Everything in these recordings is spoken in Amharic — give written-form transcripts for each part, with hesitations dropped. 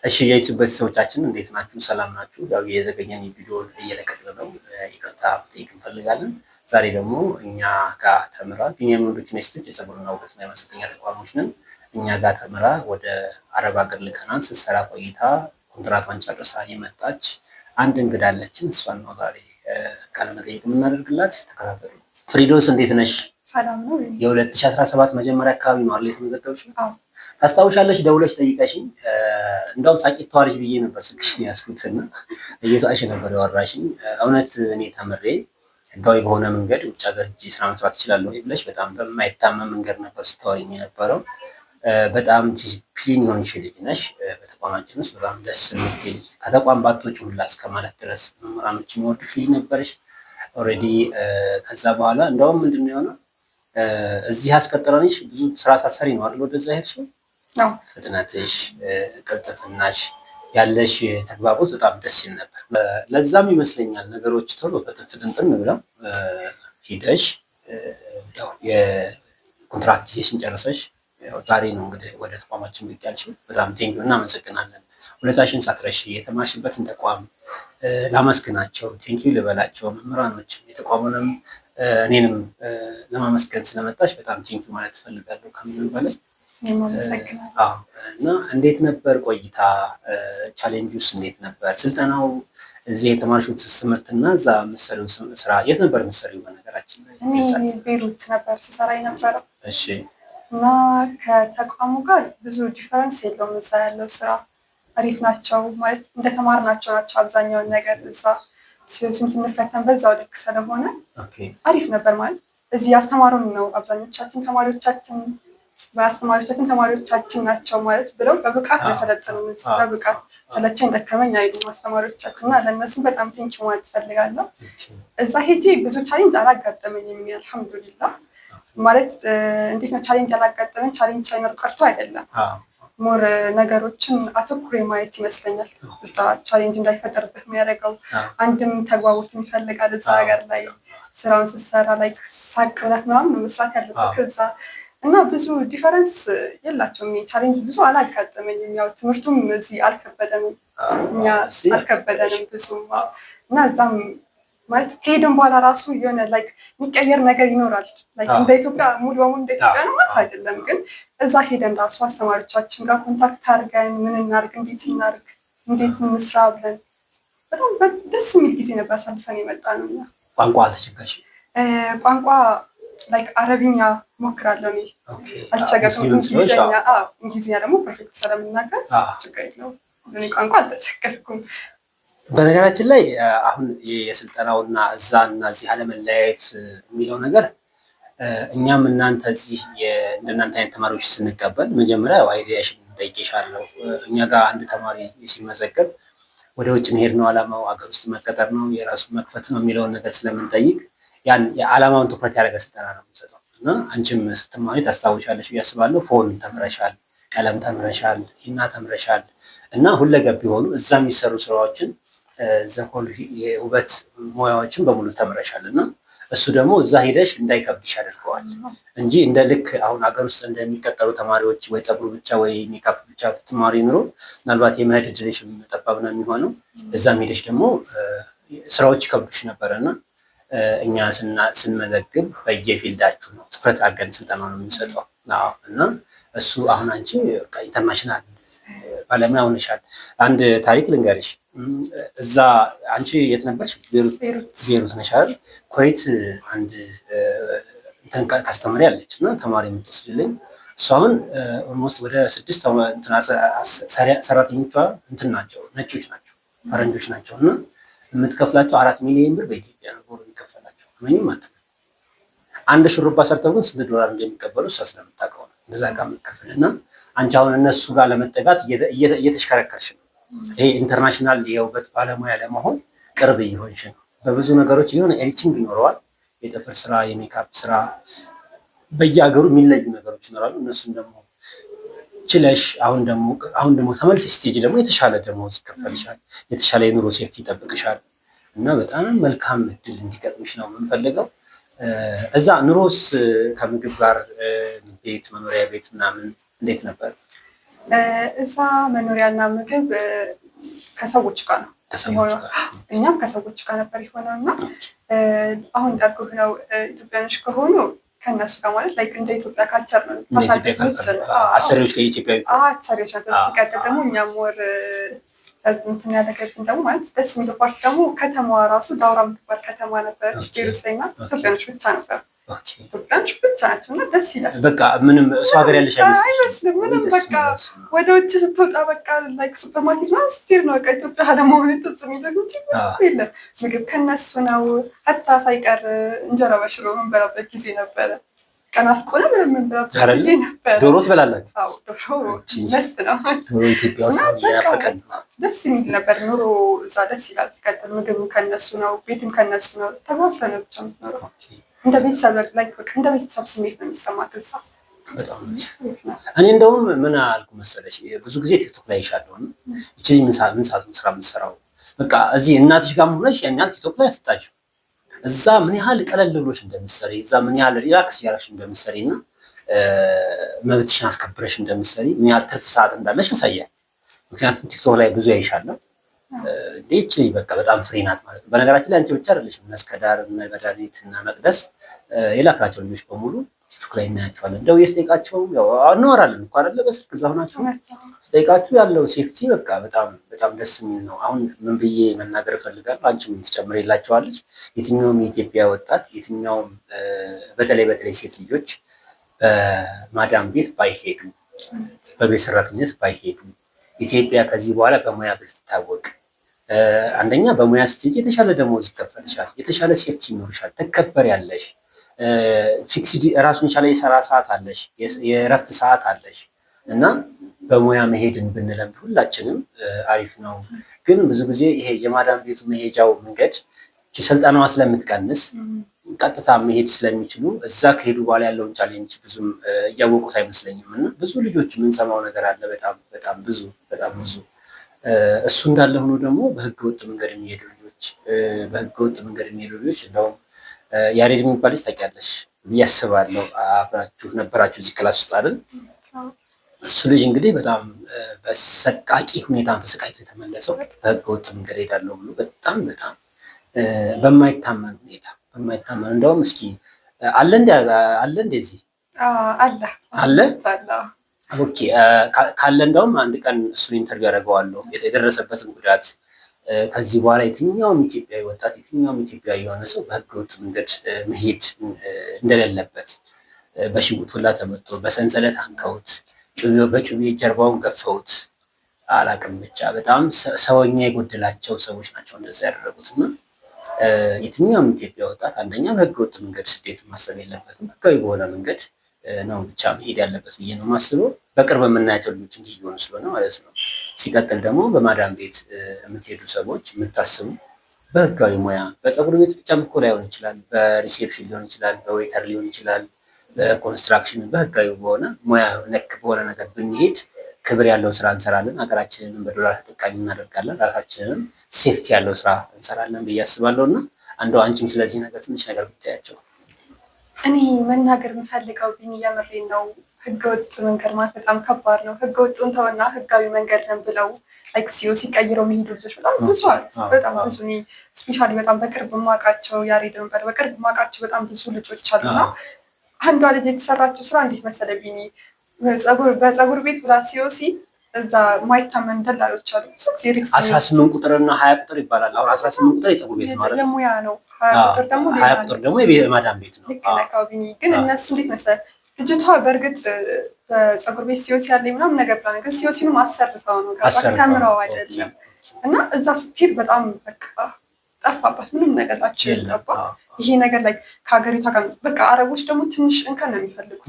እሺ የዩቲዩብ ቤተሰቦቻችን እንዴት ናችሁ? ሰላም ናችሁ? ያው የዘገየን ቪዲዮ እየለቀቅን ነው፣ ይቅርታ መጠየቅ እንፈልጋለን። ዛሬ ደግሞ እኛ ጋር ተምራ፣ ቢኒያም ወንዶችና ሴቶች የፀጉርና ውበት ማሰልጠኛ ተቋሞች ነን። እኛ ጋር ተምራ ወደ አረብ ሀገር ልከናን ስትሰራ ቆይታ ኮንትራቷን ጨርሳ የመጣች አንድ እንግዳ አለችን። እሷን ነው ዛሬ ቃለ መጠይቅ የምናደርግላት። ተከታተሉ። ፍሪዶስ እንዴት ነሽ? ሰላም ነው። የ2017 መጀመሪያ አካባቢ ነው አይደል የተመዘገብሽው? ታስታውሻለሽ? ደውለሽ ጠይቀሽኝ፣ እንደውም ሳቂት ተዋልሽ ብዬ ነበር ስልክሽን ያዝኩት እና እየሳቅሽ ነበር ያወራሽኝ። እውነት እኔ ተምሬ ህጋዊ በሆነ መንገድ ውጭ ሀገር ሄጄ ስራ መስራት እችላለሁ ብለሽ በጣም በማይታመን መንገድ ነበር ስታወሪኝ የነበረው። በጣም ዲሲፕሊን የሆንሽ ልጅ ነሽ። በተቋማችን ውስጥ በጣም ደስ የምትል ልጅ፣ ከተቋም ባትወጪ ሁላ እስከ ማለት ድረስ መምህራኖች የሚወዱሽ ልጅ ነበረሽ። Already ከዛ በኋላ እንደውም ምንድን ነው የሆነው፣ እዚህ አስቀጥረንሽ ብዙ ስራ ሳትሰሪ ነው አይደል ወደዛ ሄድሽው? ፍጥነትሽ፣ ቅልጥፍናሽ፣ ያለሽ ተግባቦት በጣም ደስ ይል ነበር። ለዛም ይመስለኛል ነገሮች ቶሎ ፍጥንጥን ብለው ሂደሽ ያው የኮንትራት ጊዜሽን ጨርሰሽ ዛሬ ነው እንግዲህ ወደ ተቋማችን ብቅ ያልሽው። በጣም thank you፣ እናመሰግናለን። ሁለታሽን ሳትረሺ የተማርሽበትን ተቋም ላመስግናቸው፣ thank you ልበላቸው፣ መምህራኖችም የተቋሙንም እኔንም ለማመስገን ስለመጣሽ በጣም thank you ማለት እፈልጋለሁ ከምንም በላይ። እና እንዴት ነበር ቆይታ? Challenge ውስጥ እንዴት ነበር ስልጠናው? እዚህ የተማርሽው ትምህርት እና እዛ የምትሰሪው ስራ፣ የት ነበር የምትሰሪው? በነገራችን ላይ እኔ ቤሩት ነበር ስሰራ የነበረው። እና ከተቋሙ ጋር ብዙ difference የለውም። እዛ ያለው ስራ አሪፍ ናቸው፣ ማለት እንደተማርናቸው ናቸው። አብዛኛውን ነገር እዛ COC ም ስንፈተን በዛው ልክ ስለሆነ አሪፍ ነበር። ማለት እዚህ ያስተማሩን ነው አብዛኞቻችን ተማሪዎቻችን፣ በአስተማሪዎቻችን ተማሪዎቻችን ናቸው ማለት ብለው በብቃት ያሰለጠኑ፣ በብቃት ሰለቸኝ ደከመኝ አይሉም አስተማሪዎቻችን፣ እና ለእነሱም በጣም thank you ማለት እፈልጋለሁ። እዛ ሄጄ ብዙ challenge አላጋጠመኝም፣ አልሐምዱሊላህ። ማለት እንዴት ነው challenge ያላጋጠመኝ? Challenge ሳይኖር ቀርቶ አይደለም። More ነገሮችን አተኩሮ ማየት ይመስለኛል እዛ challenge እንዳይፈጠርበት የሚያደርገው። አንድም ተግባቦት ይፈልጋል። እዛ ሀገር ላይ ስራውን ስትሰራ ላይ ሳቅ ብለህ ምናምን መስራት ያለበት ከዛ፣ እና ብዙ difference የላቸውም። Challenge ብዙ አላጋጠመኝም። ያው ትምህርቱም እዚህ አልከበደንም፣ እኛ አልከበደንም ብዙም፣ እና እዛም ማለት ከሄድን በኋላ ራሱ የሆነ like የሚቀየር ነገር ይኖራል። Like እንደ ኢትዮጵያ ሙሉ በሙሉ እንደ ኢትዮጵያ ነው ማለት አይደለም፣ ግን እዛ ሄደን ራሱ አስተማሪዎቻችን ጋር contact አድርገን ምን እናርግ፣ እንዴት እናርግ፣ እንዴት እንስራ ብለን በጣም ደስ የሚል ጊዜ ነበር አሳልፈን የመጣ ነው። ቋንቋ አልተቸገርሽም? ቋንቋ like አረብኛ ሞክራለሁ እኔ፣ አልቸገርኩም። እንግሊዝኛ ደግሞ perfect ስለምናገር ችግር የለውም። እኔ ቋንቋ አልተቸገርኩም። በነገራችን ላይ አሁን የስልጠናውና እዛ እና እዚህ አለመለያየት የሚለው ነገር፣ እኛም እናንተ እዚህ እንደናንተ አይነት ተማሪዎች ስንቀበል መጀመሪያ idea ሽን ጠይቄሻለሁ። እኛ ጋር አንድ ተማሪ ሲመዘገብ ወደ ውጭ መሄድ ነው አላማው፣ ሀገር ውስጥ መቀጠር ነው፣ የራሱ መክፈት ነው የሚለውን ነገር ስለምንጠይቅ ያን የዓላማውን ትኩረት ያደረገ ስልጠና ነው የምንሰጠው። እና አንቺም ስትማሪ ታስታውሻለሽ ብዬ አስባለሁ። Phone ተምረሻል፣ ቀለም ተምረሻል፣ ሂና ተምረሻል፣ እና ሁለገብ የሆኑ እዛ የሚሰሩ ስራዎችን the whole የውበት ሙያዎችን በሙሉ ተምረሻል፣ እና እሱ ደግሞ እዛ ሄደሽ እንዳይከብድሽ ያደርገዋል እንጂ እንደ ልክ አሁን ሀገር ውስጥ እንደሚቀጠሩ ተማሪዎች ወይ ፀጉር ብቻ ወይ ሜካፕ ብቻ ብትማሪ ኑሮ ምናልባት የመሄድ እድልሽም ጠባብ ነው የሚሆነው። እዛም ሄደሽ ደግሞ ስራዎች ይከብዱሽ ነበረ። እና እኛ ስንመዘግብ በየ field ኣችሁ ነው ትኩረት አድርገን ስልጠና ነው የምንሰጠው። እና እሱ አሁን አንቺ international ባለሙያ ሆነሻል። አንድ ታሪክ ልንገርሽ። እዛ አንቺ የት ነበርሽ? ቤሩት ነሽ አይደል? ኩዌት አንድ እንትን customer አለች እና ተማሪ የምትወስድልኝ፣ እሷ አሁን almost ወደ ስድስት ሰራተኞቿ እንትን ናቸው፣ ነጮች ናቸው፣ ፈረንጆች ናቸው፣ እና የምትከፍላቸው 4 ሚሊዮን ብር በኢትዮጵያ ነው በወር የሚከፈላቸው። አመኝም አትመኝም። አንድ ሹሩባ ሰርተው ግን ስንት ዶላር እንደሚቀበሉ እሷ ስለምታውቀው ነው እንደዛ ጋር የምትከፍል። እና አንቺ አሁን እነሱ ጋር ለመጠጋት እየተሽከረከርሽ ነው። ይሄ international የውበት ባለሙያ ለመሆን ቅርብ እየሆንሽ ነው። በብዙ ነገሮች የሆነ editing ይኖረዋል። የጥፍር ስራ፣ የሜካፕ ስራ በየሀገሩ የሚለዩ ነገሮች ይኖራሉ። እነሱን ደግሞ ችለሽ አሁን ደግሞ ተመልሰሽ ስትሄጂ ደግሞ የተሻለ ደሞዝ ይከፈልሻል፣ የተሻለ የኑሮ safety ይጠብቅሻል፣ እና በጣም መልካም እድል እንዲገጥምሽ ነው የምንፈልገው። እዛ ኑሮስ ከምግብ ጋር ቤት፣ መኖሪያ ቤት ምናምን እንዴት ነበር? እዛ መኖሪያና ምግብ ከሰዎች ጋር ነው። እኛም ከሰዎች ጋር ነበር የሆነው እና አሁን እንዳልኩህ ነው። ኢትዮጵያኖች ከሆኑ ከእነሱ ጋር ማለት like እንደ ኢትዮጵያ culture ነው። አሰሪዎች ከኢትዮጵያ አሰሪዎች ናቸው። ሲቀጥል ደግሞ እኛም ወር እንትን ያደረገብን ደግሞ ማለት ደስ የሚለው part ደግሞ ከተማዋ ራሱ ዳውራ የምትባል ከተማ ነበረች ቤሩት ላይ እና ኢትዮጵያኖች ብቻ ነበር ኢትዮጵያኖች ብቻ ናቸው እና ደስ ይላል። በቃ ምንም ሰው ሀገር ያለሽ አይመስልም። ምንም በቃ ወደ ውጭ ስትወጣ በቃ like ሱፐርማርኬት ምናምን ስትሄድ ነው በቃ ኢትዮጵያ አለመሆኑ ትዝ የሚለው እንጂ የለም። ምግብ ከነሱ ነው። حتى ሳይቀር እንጀራ በሽሮ የምንበላበት ጊዜ ነበረ። ቀናፍቆ ነው ምንም የምንበላበት ጊዜ ነበረ። ዶሮ ትበላላችሁ? አዎ ዶሮ must ነው። ዶሮ ኢትዮጵያ ውስጥ እየናፈቀን ነው። ደስ የሚል ነበር ኑሮ እዛ ደስ ይላል። ሲቀጥል ምግብም ከነሱ ነው፣ ቤትም ከነሱ ነው። ተግባብተህ ነው ብቻ የምትኖረው። እንደ ቤተሰብ like በቃ እንደ ቤተሰብ ስሜት ነው የሚሰማህ እዛ። በጣም እኔ እንደውም ምን አልኩ መሰለሽ፣ ብዙ ጊዜ ቲክቶክ ላይ ይሻለሁ እና እቺ ምን ሰዓት ምን ሰዓት ስራ የምትሰራው በቃ እዚህ እናትሽ ጋር ሆነሽ ያን ያህል ቲክቶክ ላይ አትታጭም። እዛ ምን ያህል ቀለል ብሎሽ እንደምትሰሪ፣ እዛ ምን ያህል relax እያደረግሽ እንደምትሰሪ እና መብትሽን አስከብረሽ እንደምትሰሪ ምን ያህል ትርፍ ሰዓት እንዳለሽ ያሳያል። ምክንያቱም ቲክቶክ ላይ ብዙ ያይሻለሁ እንዴ ይህች ልጅ በቃ በጣም free ናት ማለት ነው። በነገራችን ላይ አንቺ ብቻ አይደለሽም። እነ እስከዳር እነ መድኃኒት እና መቅደስ የላክናቸው ልጆች በሙሉ ቲክቶክ ላይ እናያቸዋለን። እንደው የስጠይቃቸው ያው እናወራለን እኮ አይደለ በስልክ እዛ ሆናችሁ ስጠይቃችሁ ያለው safety በቃ በጣም በጣም ደስ የሚል ነው። አሁን ምን ብዬ መናገር እፈልጋለሁ፣ አንቺም ትጨምሪላቸዋለች። የትኛውም የኢትዮጵያ ወጣት የትኛውም በተለይ በተለይ ሴት ልጆች በማዳም ቤት ባይሄዱ፣ በቤት ሰራተኝነት ባይሄዱ፣ ኢትዮጵያ ከዚህ በኋላ በሙያ ብትታወቅ አንደኛ በሙያ ስትሄጂ የተሻለ ደሞዝ ይከፈልሻል፣ የተሻለ safety ይኖርሻል፣ ትከበሪያለሽ። fixed ራሱን የቻለ የስራ ሰዓት አለሽ፣ የእረፍት ሰዓት አለሽ እና በሙያ መሄድን ብንለምድ ሁላችንም አሪፍ ነው። ግን ብዙ ጊዜ ይሄ የማዳም ቤቱ መሄጃው መንገድ ስልጠናዋ ስለምትቀንስ ቀጥታ መሄድ ስለሚችሉ እዛ ከሄዱ በኋላ ያለውን challenge ብዙም እያወቁት አይመስለኝም። እና ብዙ ልጆች የምንሰማው ነገር አለ። በጣም በጣም ብዙ በጣም ብዙ እሱ እንዳለ ሆኖ ደግሞ በህገ ወጥ መንገድ የሚሄዱ ልጆች በህገ ወጥ መንገድ የሚሄዱ ልጆች እንደውም ያሬድ የሚባል ልጅ ታውቂያለሽ ብዬ አስባለሁ። አብራችሁ ነበራችሁ እዚህ class ውስጥ አይደል? እሱ ልጅ እንግዲህ በጣም በሰቃቂ ሁኔታ ተሰቃይቶ የተመለሰው በህገ ወጥ መንገድ ሄዳለሁ ብሎ በጣም በጣም በማይታመን ሁኔታ በማይታመን እንደውም እስኪ አለ እንደ አለ እንደዚህ አለ አለ okay ካለ እንደውም አንድ ቀን እሱን interview ያደርገዋለሁ የደረሰበትን ጉዳት ከዚህ በኋላ የትኛውም ኢትዮጵያዊ ወጣት የትኛውም ኢትዮጵያዊ የሆነ ሰው በህገወጥ መንገድ መሄድ እንደሌለበት በሽጉጥ ሁላ ተመቶ በሰንሰለት አንከውት በጩቤ ጀርባውን ገፈውት አላቅም ብቻ በጣም ሰውኛ የጎደላቸው ሰዎች ናቸው እንደዛ ያደረጉት እና የትኛውም ኢትዮጵያ ወጣት አንደኛ በህገወጥ መንገድ ስደት ማሰብ የለበትም። ህጋዊ በሆነ መንገድ ነው ብቻ መሄድ ያለበት ብዬ ነው የማስበው። በቅርብ የምናያቸው ልጆች እንዲህ እየሆኑ ስለሆነ ማለት ነው። ሲቀጥል ደግሞ በማዳም ቤት የምትሄዱ ሰዎች የምታስቡ በህጋዊ ሙያ በፀጉር ቤት ብቻም እኮ ላይሆን ይችላል፣ በ reception ሊሆን ይችላል፣ በ waiter ሊሆን ይችላል፣ በ construction በህጋዊ በሆነ ሙያ ነክ በሆነ ነገር ብንሄድ ክብር ያለው ስራ እንሰራለን። ሀገራችንንም በዶላር ተጠቃሚ እናደርጋለን። ራሳችንንም safety ያለው ስራ እንሰራለን ብዬ አስባለሁ። እና አንዱ አንቺም ስለዚህ ነገር ትንሽ ነገር ብታያቸው። እኔ መናገር የምፈልገው ቢኒ የምሬን ነው። ህገወጥ መንገድ ማለት በጣም ከባድ ነው። ህገወጡን ተውና ህጋዊ መንገድ ነን ብለው like COC ቀይረው የሚሄዱ ልጆች በጣም ብዙ አሉ። በጣም ብዙ እኔ especially በጣም በቅርብ የማውቃቸው ያሬድ ነበር በቅርብ የማውቃቸው በጣም ብዙ ልጆች አሉና አንዷ ልጅ የተሰራችው ስራ እንዴት መሰለ ቢኒ፣ በፀጉር ቤት ብላ COC እዛ ማይታመን ደላሎች አሉ። ብዙ ጊዜ 18 ቁጥር እና 20 ቁጥር ይባላል። አሁን 18 ቁጥር የፀጉር ቤት ነው አይደል? የሙያ ነው። 20 ቁጥር ደግሞ 20 ቁጥር ደግሞ የማዳም ቤት ነው። ልክ ነህ ቢኒ። ግን እነሱ እንዴት መሰለህ ልጅቷ በእርግጥ በፀጉር ቤት COC ያለኝ ምናምን ነገር ብላ ነገር COC ንም አሰርተው ነው ተምረው አይደለም። እና እዛ ስትሄድ በጣም በቃ ጠፋባት፣ ምንም ነገር ላቸው ገባ። ይሄ ነገር ላይ ከሀገሪቷ ጋር በቃ አረቦች ደግሞ ትንሽ እንከን ነው የሚፈልጉት።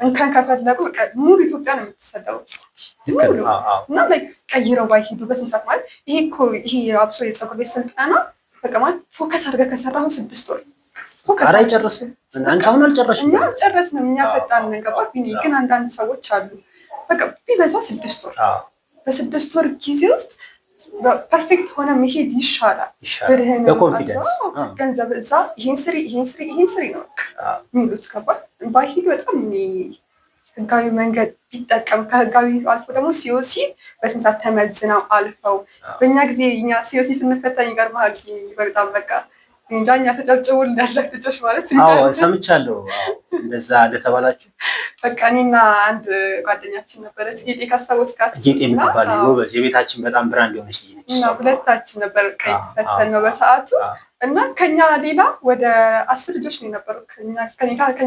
እንከን ከፈለጉ ሙሉ ኢትዮጵያ ነው የምትሰደው ሙሉ እና ላይ ቀይረው ባይሄዱ በስንት ሰዓት ማለት ይሄ እኮ ይሄ አብሶ የፀጉር ቤት ስልጠና በቃ ማለት focus አድርገህ ከሰራሁ 6 ወር ኧረ አይጨርስም። እናንተ አሁን አልጨረስንም፣ እኛ አልጨረስንም። እኛ ፈጣን ነን። ገባህ? ግን አንዳንድ ሰዎች አሉ በቃ ቢበዛ 6 ወር፣ በ6 ወር ጊዜ ውስጥ perfect ሆነ መሄድ ይሻላል። ብርህን በ confidence ገንዘብ እዛ ይሄን ስሪ ይሄን ስሪ ይሄን ስሪ ነው የሚሉት። ከባድ ባይሄዱ በጣም ህጋዊ መንገድ ቢጠቀም፣ ከህጋዊ አልፎ ደግሞ COC በስንት ሰዓት ተመዝነው አልፈው፣ በእኛ ጊዜ እኛ COC ስንፈተን ይገርምሃል፣ በጣም በቃ እንጃ እኛ ተጨብጭቡልን ያለ ልጆች ማለት። አዎ፣ ሰምቻለሁ። እንደዛ እንደተባላችሁ። በቃ እኔና አንድ ጓደኛችን ነበረች፣ ጌጤ ካስታወስካት። ጌጤ የምትባል ጎበዝ፣ የቤታችን በጣም brand የሆነች ልጅ ነች። እና ሁለታችን ነበር ፈተን ነው በሰዓቱ፣ እና ከኛ ሌላ ወደ 10 ልጆች ነው የነበሩ ከኛ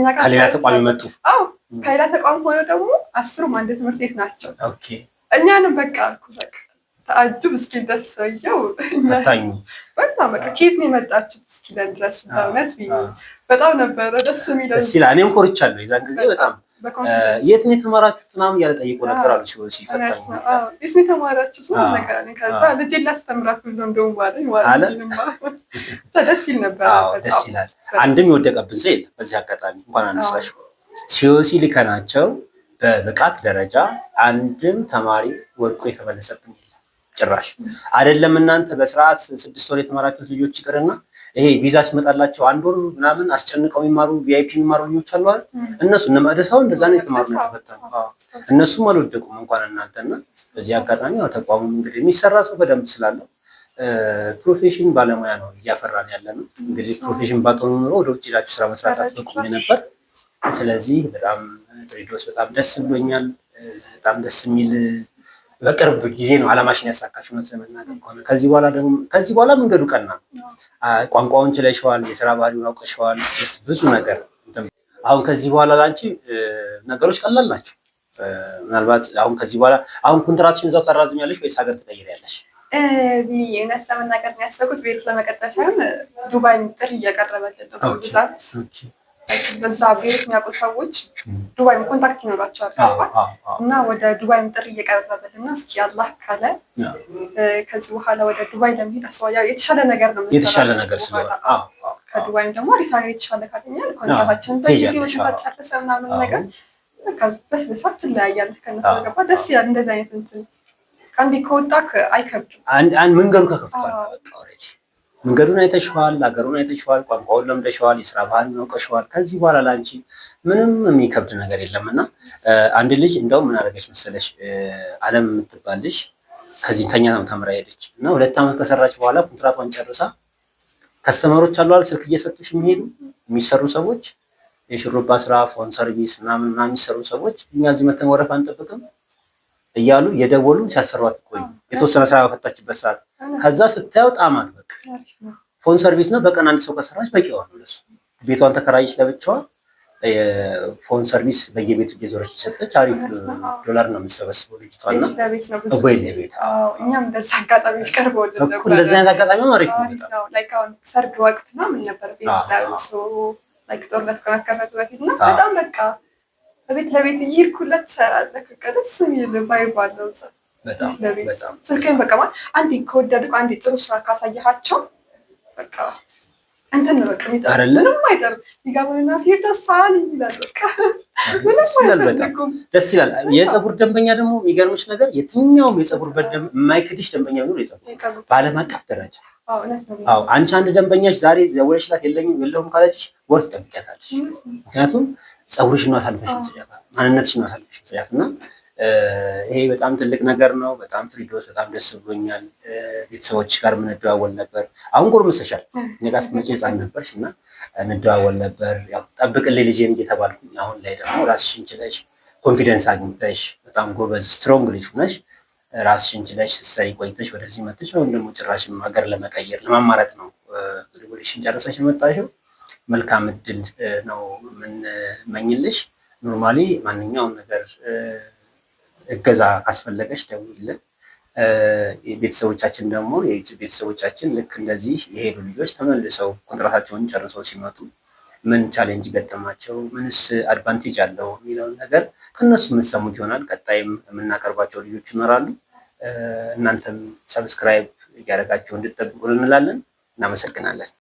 ጋር። ከሌላ ተቋም የመጡ? አዎ፣ ከሌላ ተቋም ሆነው ደግሞ 10ሩም አንድ ትምህርት ቤት ናቸው። እኛንም በቃ አልኩ በቃ ተአጅብ እስኪል ድረስ ሰውየው ፈታኙ። በጣም በቃ case ነው የመጣችሁት እስኪለን ድረስ፣ በእውነት በጣም ነበረ ደስ የሚለው። ደስ ይላል። እኔም ኮርቻለሁ የዛን ጊዜ በጣም። የት ነው የተማራችሁት ምናምን እያለ ጠይቆ ነበር አሉ COC ፈታኝ። የት ነው የተማራችሁት ምናምን ነገር አለኝ። ከዛ ልጄን ላስተምራት ብሎ እንደውም አለኝ ማለት ደስ ይል ነበር። ደስ ይላል። አንድም የወደቀብን ሰው የለም። በዚህ አጋጣሚ እንኳን አነሳሽው፣ COC ልከናቸው በብቃት ደረጃ አንድም ተማሪ ወድቆ የተመለሰብን የለም። ጭራሽ አይደለም እናንተ በስርዓት 6 ወር የተማራችሁት ልጆች ይቅርና ይሄ ቪዛ ሲመጣላቸው አንድ ወር ምናምን አስጨንቀው የሚማሩ፣ VIP የሚማሩ ልጆች አሉ አይደል? እነሱ እነ መቅደሳው እንደዛ ነው የተማሩ ነው የተፈተኑ። እነሱም አልወደቁም እንኳን እናንተና። በዚህ አጋጣሚ ያው ተቋሙ እንግዲህ የሚሰራ ሰው በደንብ ስላለው profession ባለሙያ ነው እያፈራን ያለ ነው። እንግዲህ profession ባትሆኑ ኖሮ ወደ ውጭ ሄዳችሁ ስራ መስራት አትበቁም ነበር። ስለዚህ በጣም ድሬዳዋስ በጣም ደስ ብሎኛል። በጣም ደስ የሚል በቅርብ ጊዜ ነው አላማሽን ያሳካሽ። እውነት ለመናገር ከሆነ ከዚህ በኋላ ደግሞ ከዚህ በኋላ መንገዱ ቀና ነው። ቋንቋውን ችለሽዋል፣ የስራ ባህሪውን አውቀሽዋል። ብዙ ነገር አሁን ከዚህ በኋላ ላንቺ ነገሮች ቀላል ናቸው። ምናልባት አሁን ከዚህ በኋላ አሁን ኮንትራትሽን እዛው ታራዝሚያለሽ ወይስ ሀገር ትቀይሪያለሽ? እውነት ለመናገር የሚያሰብኩት ቤሩት ለመቀጠል ሳይሆን ዱባይ ጥሪ እያቀረበልን ነው በብዛት። በዛ ቤሩት የሚያውቁ ሰዎች ዱባይም contact ይኖራቸዋል እና ወደ ዱባይም ጥሪ እየቀረበልን እና እስኪ አላህ ካለ ከዚህ በኋላ ወደ ዱባይ ለመሄድ አስባለሁ። የተሻለ ነገር ነው። የተሻለ ነገር ስለሆነ። ከዱባይም ደግሞ አሪፍ ሀገር የተሻለ ካገኘን ኮንትራታችንን በጊዜ ጨርሰን ምናምን ነገር በስነስርዓት ትለያያለህ ከእነሱ ገባ፣ ደስ ይላል። እንደዚህ አይነት እንትን አንዴ ከወጣክ አይከብድም። መንገዱ ከከፍቷል። በቃ already መንገዱን አይተሽዋል፣ ሀገሩን አይተሽዋል፣ ቋንቋውን ለምደሽዋል፣ የስራ ባህልን አውቀሽዋል። ከዚህ በኋላ ለአንቺ ምንም የሚከብድ ነገር የለም። እና አንድ ልጅ እንደውም ምን አደረገች መሰለሽ፣ አለም የምትባል ልጅ ከዚህ ከኛ ነው ተምራ ሄደች እና 2 ዓመት ከሰራች በኋላ ኮንትራቷን ጨርሳ customer ኦች አሉ አይደል፣ ስልክ እየሰጡሽ የሚሄዱ የሚሰሩ ሰዎች፣ የሹሩባ ስራ፣ phone service ምናምን ምናምን የሚሰሩ ሰዎች፣ እኛ እዚህ መተን ወረፋ አንጠብቅም እያሉ የደወሉ ሲያሰሯት ቆዩ። የተወሰነ ስራ በፈታችበት ሰዓት ከዛ ስታየው ጣማት። በቃ phone service ነው። በቀን አንድ ሰው ከሰራች በቂዋ ነው ለሱ። ቤቷን ተከራየች ለብቻዋ፣ የ phone service በየቤቱ እየዞረች ሰጠች። አሪፍ ዶላር ነው የምትሰበስበው ልጅቷ። እና ቤት ለቤት። እኛም እንደዛ አጋጣሚዎች ቀርበውልን ነበር። እንደዚህ አይነት አጋጣሚ አሪፍ ነው በጣም። Like አሁን ሰርግ ወቅት ምናምን ነበር ቤት ላይ like ጦርነት ከመከፈቱ በፊት እና በጣም በቃ ቤት ለቤት እየሄድኩለት ትሰራለህ። በቃ ደስ የሚል vibe አለው እዛ ቤት ለቤት። ስልክህን በቃ ማለት አንዴ ከወደድኩ አንዴ ጥሩ ስራ ካሳየሃቸው በቃ እንትን ነው በቃ የሚጠሩ፣ ምንም አይጠሩም። ይገቡንና ፊርዶስ ፋል ይላል። በቃ ምንም አይፈልጉም። ደስ ይላል። የፀጉር ደንበኛ ደግሞ የሚገርምሽ ነገር የትኛውም የፀጉር የማይክድሽ ደንበኛ ቢኖር የፀጉር በዓለም አቀፍ ደረጃ። አዎ፣ አንቺ አንድ ደንበኛሽ ዛሬ ደውለሽላት የለኝም የለሁም ካለችሽ ወር ትጠብቂያታለሽ። ምክንያቱም ፀጉርሽን ነው አሳልፈሽ የምትሰጫት፣ ማንነትሽን ነው አሳልፈሽ የምትሰጫት እና ይሄ በጣም ትልቅ ነገር ነው። በጣም ፍሪዶስ በጣም ደስ ብሎኛል። ቤተሰቦች ጋር የምንደዋወል ነበር። አሁን ጎርምሰሻል። እኔ ጋር ስትመጪ ህፃን ነበርሽ እና እንደዋወል ነበር። ያው ጠብቅልኝ ልጄን እየተባልኩኝ፣ አሁን ላይ ደግሞ ራስሽን ችለሽ confidence አግኝተሽ በጣም ጎበዝ strong ልጅ ሆነሽ ራስሽን ችለሽ ስትሰሪ ቆይተሽ ወደዚህ መጥተሽ አሁን ደግሞ ጭራሽም ሀገር ለመቀየር ለማማረጥ ነው ውልሽን ጨርሰሽ የመጣሽው። መልካም እድል ነው የምንመኝልሽ። Normally ማንኛውም ነገር እገዛ ካስፈለገች ደውይልን። ቤተሰቦቻችን ደግሞ የዩቲዩብ ቤተሰቦቻችን ልክ እንደዚህ የሄዱ ልጆች ተመልሰው ኮንትራታቸውን ጨርሰው ሲመጡ ምን challenge ገጠማቸው፣ ምንስ advantage አለው የሚለውን ነገር ከእነሱ የምትሰሙት ይሆናል። ቀጣይም የምናቀርባቸው ልጆች ይኖራሉ። እናንተም subscribe እያደረጋችሁ እንድትጠብቁን እንላለን። እናመሰግናለን።